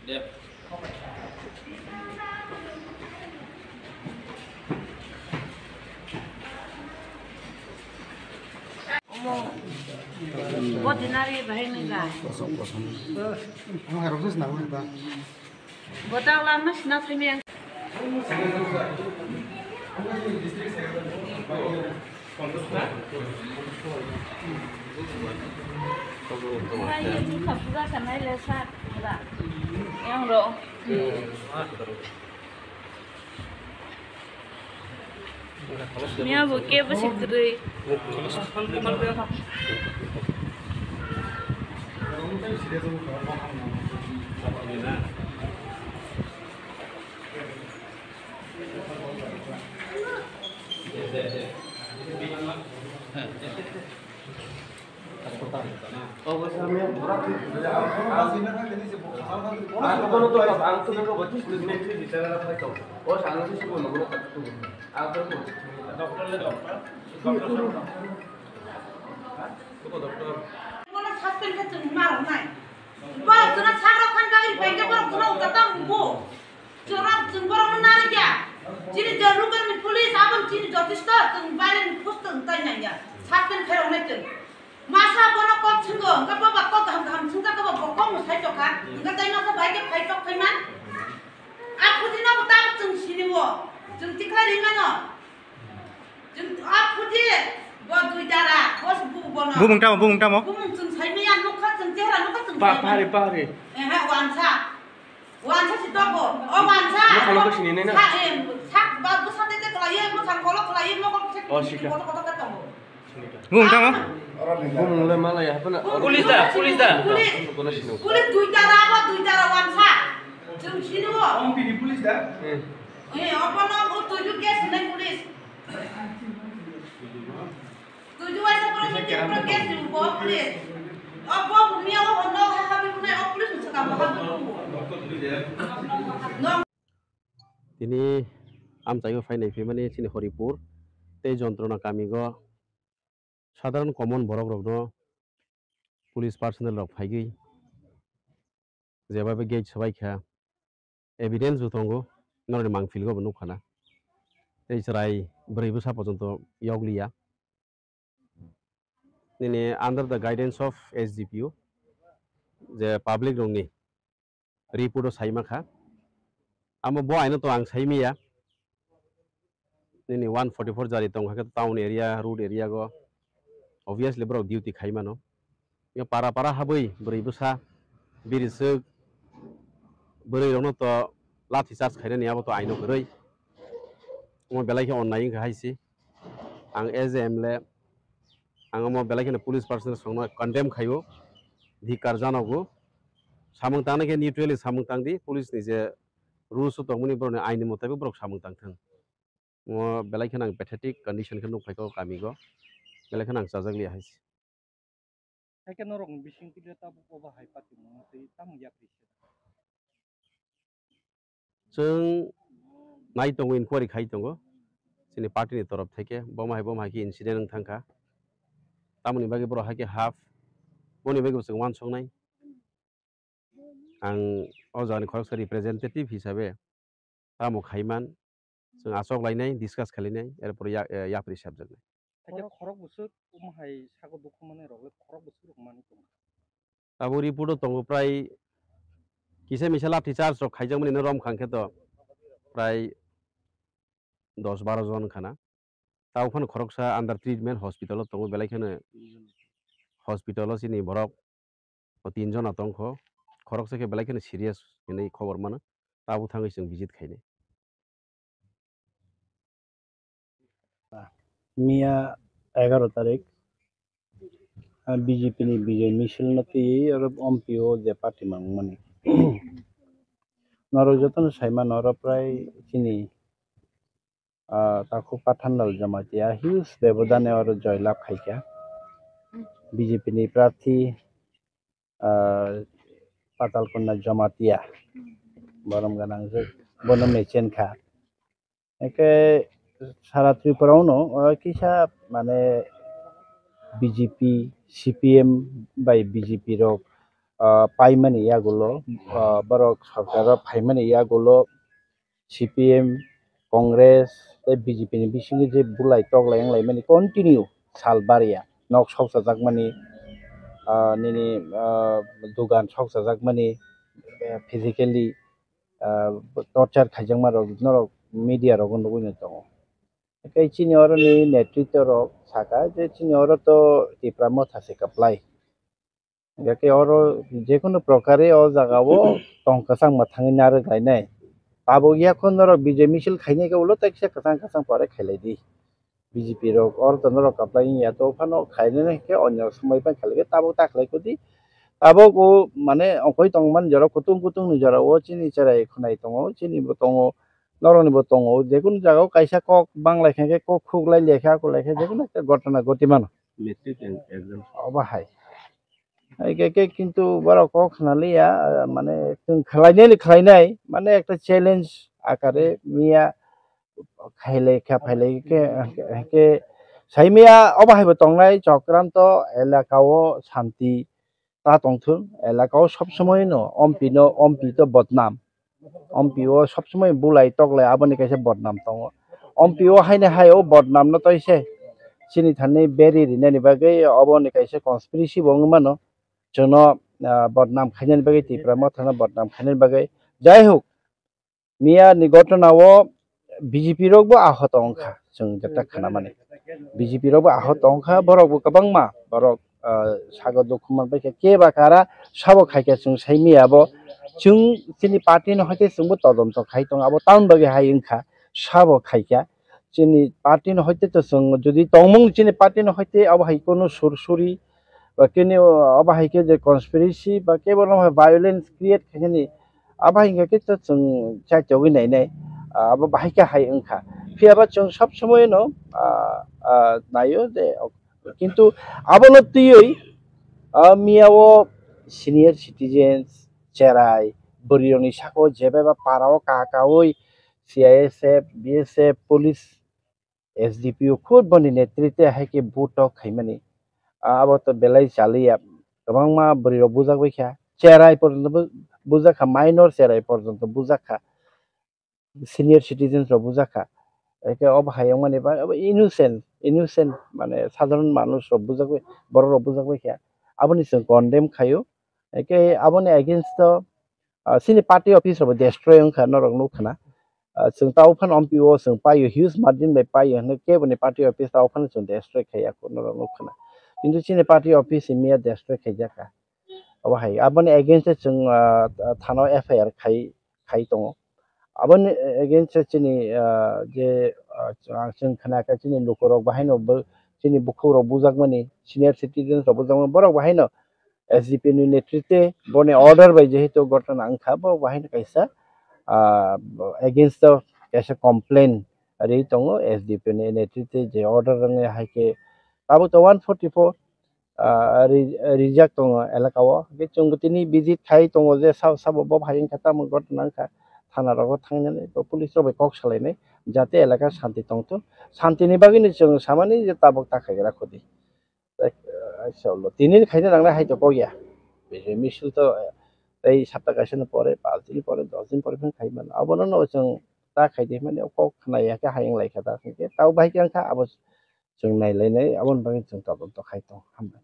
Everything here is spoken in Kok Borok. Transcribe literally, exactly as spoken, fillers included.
Bo dinari bahai nai ba. Kosong, kosong. Ang harap sih senang ba. Bo tak lang mas na thai meng. Ngai ye tu kha pura ka nai le sa pura. Yang ro. Miya bo kebo se kwrwi. Borok jona sagra khan bagwi phaikhe borok jona uta tang bo. Chwng rok, chwng borokno narwkya. Chini je local ni police, aboni chini jotisto, chwng baireni post chwng tai nangya. Suspend khairoknai chwng. Masa bono kok swngw, hwnkhe boba kok kaham kaham swngjakhe bo kok no sai tongkha. Hwnkhe tai masa bai khe phai tok phai man. A phuti no bo tabuk chwng sini o. Chwng tikhlai ri mano. Chwng a phuti bo dui dara, bo se bu bono. Bumung tamo, bumung tamo? Bumung chwng sai maya, nukha chwng chehra, nukha chwng sai maya. Pahari, pahari. Eh, ha, wansa. Wansa si tongo, o wansa. Bwkhano khe sini nai na? Sa, em, sak, ba, bwsa tete khlaiwi, bwsa kolo khlaiwi, mokol kisa. O, sika. Kotor kotor khe tongo. Bumung tamo? Bumung le malaya hapna. Police da, police da. Police. Kono sini. Police duita ra, abo duita ra wansa. Chwng sini o. Om pini police da? Hmm. Eh, obo no, o tuju case hinai police. Tuju waisa pura meeting pura case ni bo police. O bo bumia o no ha ha bi bunai o police ni sakam ha bi bu. No. Tini amchaio phainai phimani chini Horipur tei Jontrona kamigo sadharon common borok rokno police personnel rok phaigwi jeba be gate swbai kha, evidence bo tongo, norokni mangpili go bo nukha na. Tei chwrai bwrwi bwsa pojonto yokliya. Nini under the guidance of S D P O, je public rokni report o sai mankha. Amo bo aino to ang sai maya. Nini one forty four jari tong kha khe town area, road area go obviously borok duty khai mano. Yo para para habwi bwrwi bwsa biri swk bwrwi rokno to lathi charge khainani abo to aino kwrwi. Omo belai khe onnai wngkha hai se. Ang as a M L A ang omo belai kheno police personnel songno condemn khaio, dhikar janogo. Samung tangnai khe neutrally samung tangdi, police ni je rules o tongmani borokni aini motabik borok samung tangthwng. Omo belai kheno ang pathetic condition khe nukphaikha o kamigo, belai kheno ang chajakliya hai se. Haikhe norokni bisingtwi le tabuk obo hai patimung twi tamo yapri se? Chwng nai tongo, inquiry khai tongo chini party ni torof theke, bomo hai bomo hai khe incident wng thangkha, tamoni bagwi borok hai khe half, boni bagwi bo chwng uansuknai. Ang o jagani khoroksa representative hisabe tamo khaiman, chwng achok lainai, discuss khlainai, erpor ya-, eh, yapri sabjaknai. Haikhe khorok bwswk omo hai sago dukhu manwi rok le khorok bwswk rok manwi tongkha. Abo report o tongo prai kisa misa lathi charge rok khaijakmani no rom khang khe to prai dos baro jon khana. Tabo phano khoroksa under treatment hospital o tongo, belai kheno hospital o chini borok o tin jona tongkho, khoroksa khe belai kheno serious hinwi khobor mano, tabo thangwi chwng visit khainai. Miya egaro tarik, ah, B J P ni Bijoy Misil no twiwi oro M P O je party mangmani. Norok jotono saimano oro prai chini ah, takhuk Pathanlal Jamatia huge bebodane oro joy lab khaikha. B J P ni prarthi, ah, Patalkonna Jamatia borom gwnang je bono mechen kha. Eke sara Tripura uno, o kisa mane B J P, C P M bai B J P rok ah, paimani yagulo, ah, borok sorkaro phaimani yagulo C P M, Congress tei B J P ni bisingo je bulai toklai wnglaimani continue sal barya, nok sokchajakmani, ah, nini, ah, dogan sokchajakmani, eh, physically, ah, torture khaijakma rok norok media rogo nugui no tongo. Tei chini oro ni netritwo rok saka je chini oro to Tipra Motha se kwplai. Hingke oro jekunu prokare o jaga o tong kwchang mwthangwi narwk lainai. Tabuk yakho norok bijai misil khainai khe ulo tekisa kwchang kwchang pore khailai di. B J P rok oro to norok kwplai wngya to phano khainani khe onyo swmai pai khailai khe tabuk ta khlai kudi. Tabuk o mane ongkhoi tongmani jora kutung kutung ni jora o chini cherai khwnai tongo chini bo tongo norok ni bo tongo jekunu jaga o kaisa kok banglai khe kok khuk lai lekha kulai khe jekunu ekta gotona goti mano. Matric exam. Obo hai. Hai khe, khe kintu borok kok khna liya, mane chwng khlainai ni khlainai, mane ekta challenge akare miya khailai kha phailai khe, khe sai miya obo hai bo tongnai Chokranto elaka o shanti ta tongthun, elaka o sob somoi no ompi no, ompi to bodnam. Ompi o sobsomoi bulai toklai aboni kaisa bodnam tongo. Ompi o haino hai o bodnam no toise chini thani beri rinani bagwi oboni kaisa conspiracy bo wngwi mano. Chwngno, ah, bodnam khainani bagwi Tipra Motha no bodnam khainani bagwi. Jai hok, miya ni gotona o B J P rok bo ahot wngkha chwng jeta khwnamani. B J P rok bo ahot tong kha, borok bo kwbangma, borok, ah, sago dukhu man bai kha, keba kara sabo khai kha chwng sai miya bo. Chwng chini party no hai khe chwng bo todonto khai tongo, abo tamoni bagwi hai wng kha, sabo khai kha. Chini party no hai khe to chwng jodi tongmung chini party no hai khe abo hai kono sur suri, ba kini abo hai khe je conspiracy ba kebo no violence create khai ni, abo hai khe to chwng chaitogwi nai nai, ah, abo bahai khe hai wng kha. Phiya ba chwng sab somoi no, ah, ah, naio je, kintu abono twiwi, ah, miya o senior citizens, cherai, bwrwi rokni saka o jeba ba para o ka kawi C I S F, B S F, police, S D P O khud boni netritwe hai khe butok khaimani. Ah, abo to belai chaliya, kwbangma bwrwi rok bujak bai kha, cherai porjonto bu-, bujak kha, minor cherai porjonto bujak kha. Senior citizens rok bujak kha. Eke obo hai wngmani ba, obo innocent, innocent, mane, sadharon manush rok bujak bai, borok rok bujak bai kha. Aboni chwng condemn khaio. Eke aboni against o, ah, chini party office rok bo destroy wngkha, norok nukha na. Ah, chwng ta uphano ompi o chwng paio, huge margin bai paio, hwnwi keboni party office ta uphano chwng destroy khaiya, norok nukha na. Kintu chini party office miya destroy khaijak kha. Obo hai, aboni against o chwng, ah, thana o F I R khai, khai tongo. Aboni against o chini, ah, je, ah, chwng khna kha chini lukurok bahaino bo, chini bukhukrok bujakmani, senior citizens rok bujakmani, borok bahaino S D P ni netritwe boni order bai jehetu gotona wngkha, bo bahaino kaisa, ah, against o kaisa complain ri tongo S D P ni netritwe je order wngya hai khe tabuk to one forty four, ah, ri-, rijak tongo elaka o. Hwnkhe chwng bo tini visit khai tongo je sabo, sabo bo hai wngkha tamo gotona wngkha, thana rogo thangnani bo police rok bai kok salainai jate elaka shanti tongthok. Shanti ni bagwi no chwng samani je tabuk ta khaigra khudi. Tei, ah, tini khaina nangnai hai to kok ya. Bijai misil to, eh, tei sapta kaisa ni pore, panch din pore, dos din pore phano khai mano. Abono no chwng ta khai di mani kok khna ya khe hai wng lai kha ta. Hwnkhe tabuk bai khe wngkha abo chwng nai lai nai, aboni bagwi chwng todonto khai tongo. Hambai.